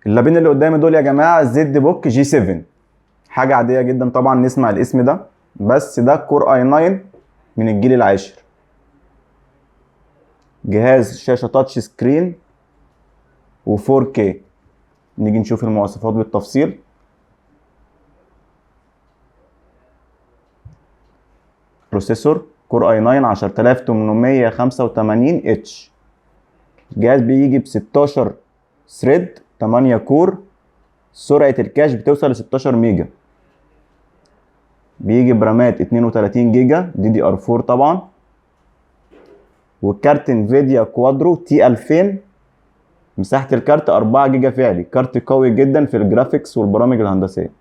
اللابين اللي قدامي دول يا جماعة ZBook G7، حاجة عادية جدا طبعا نسمع الاسم ده، بس ده Core i9 من الجيل العاشر. جهاز شاشة touch screen و4K. نيجي نشوف المواصفات بالتفصيل. processor Core i9 10885 H. الجهاز بيجي ب 16 thread 8 core، سرعة ال cache بتوصل ل 16 ميجا. بيجي برامات 32 جيجا DDR 4 طبعا، والكارت Nvidia Quadro T 2000، مساحة الكارت 4 جيجا فعلي. كارت قوي جدا في ال graphics والبرامج الهندسية.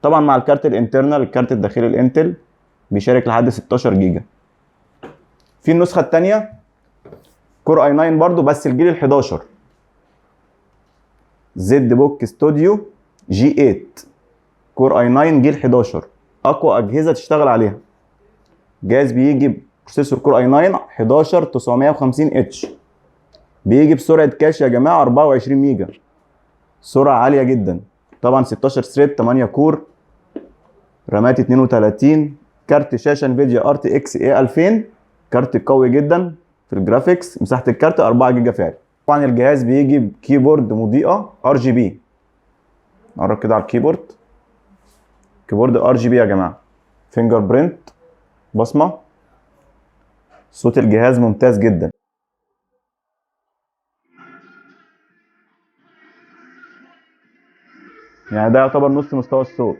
طبعا مع الكارت ال internal، الكارت الداخلي ال Intel بيشارك لحد 16 جيجا. في النسخة التانية Core i9 برضو بس الجيل ال 11، ZBook Studio G8، Core i9 جيل 11، اقوى اجهزة تشتغل عليها. جهاز بيجي ب processor Core i9 11950 H، بيجي بسرعة cache يا جماعة 24 ميجا، سرعة عالية جدا. طبعا 16 thread 8 core، رامات 32، كارت شاشة Nvidia RTX A 2000، كارت قوي جدا في ال graphics، مساحة الكارت 4 جيجا فعلي. طبعا الجهاز بيجي ب keyboard مضيئة RGB. نقرب كده على ال keyboard، keyboard RGB يا جماعة، fingerprint بصمة. صوت الجهاز ممتاز جدا. يعني ده يعتبر نص مستوى الصوت.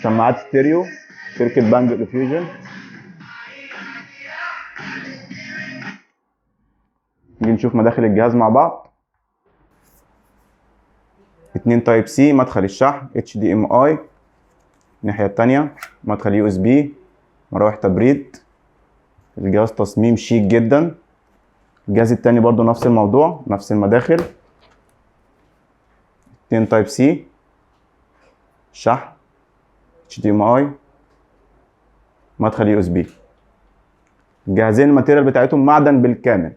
سماعات ستيريو شركة Bang Olufsen. نيجي نشوف مداخل الجهاز مع بعض. 2 Type C، مدخل الشحن HDMI، الناحية التانية مدخل USB، مراوح تبريد. الجهاز تصميم شيك جدا. الجهاز التاني برضو نفس الموضوع، نفس المداخل، 2 Type C، شحن HDMI، مدخل USB. الجهازين ال material بتاعتهم معدن بالكامل.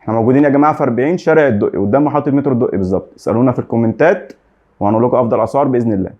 احنا موجودين يا جماعة في 40 شارع الدقي، قدام محطة مترو الدقي بالظبط. اسالونا في الكومنتات وهنقول لكم افضل اسعار باذن الله.